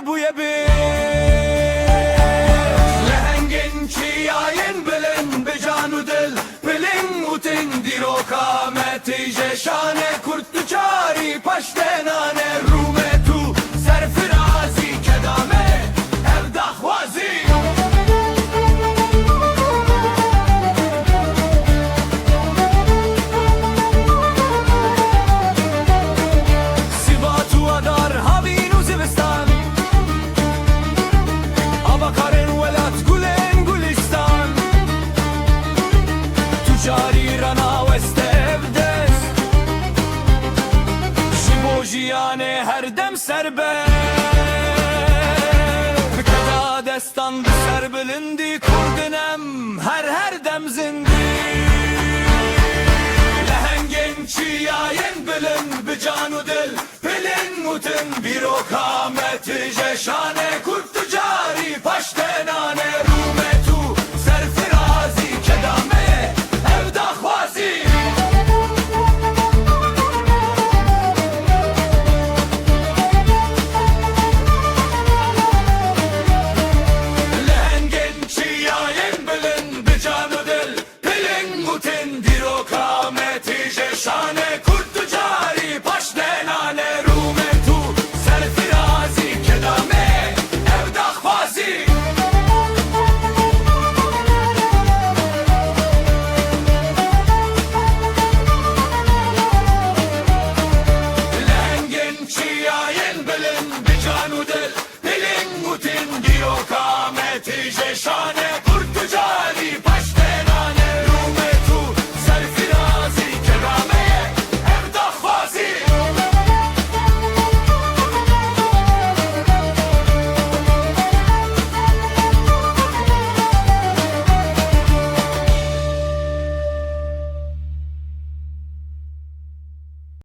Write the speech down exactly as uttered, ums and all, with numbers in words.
bûye bi. Lehengên çiyayên bilind bi can û dil, piling û tin dîroka me tije şane, kurd tu carî paş de nane, rûmet û serfirazî keda me ev daxwazî. Sibat û adar, havîn û zivistan, avakarên welat, gulên gulîstan. Tu carî re naweste ev dest, ji bo jiyanê her dem serbest. Bi keda destan bi serbilindî kurdin em, her her dem zindî. Lehengên çiyayên bilind bi can û dil, piling û tin dîroka me tije şane, kurd tu carî paş de nane, rûmet û serfirazî keda me ev daxwazî. Lehengên çiyayên bilind bi can û dil, piling û tin dîroka me tije şane, kurd tu carî paş de nane, rûmet û serfirazî keda me ev daxwazî. Lehengên çiyayên bilind bi can û dil, piling û tin dîroka me tije şane.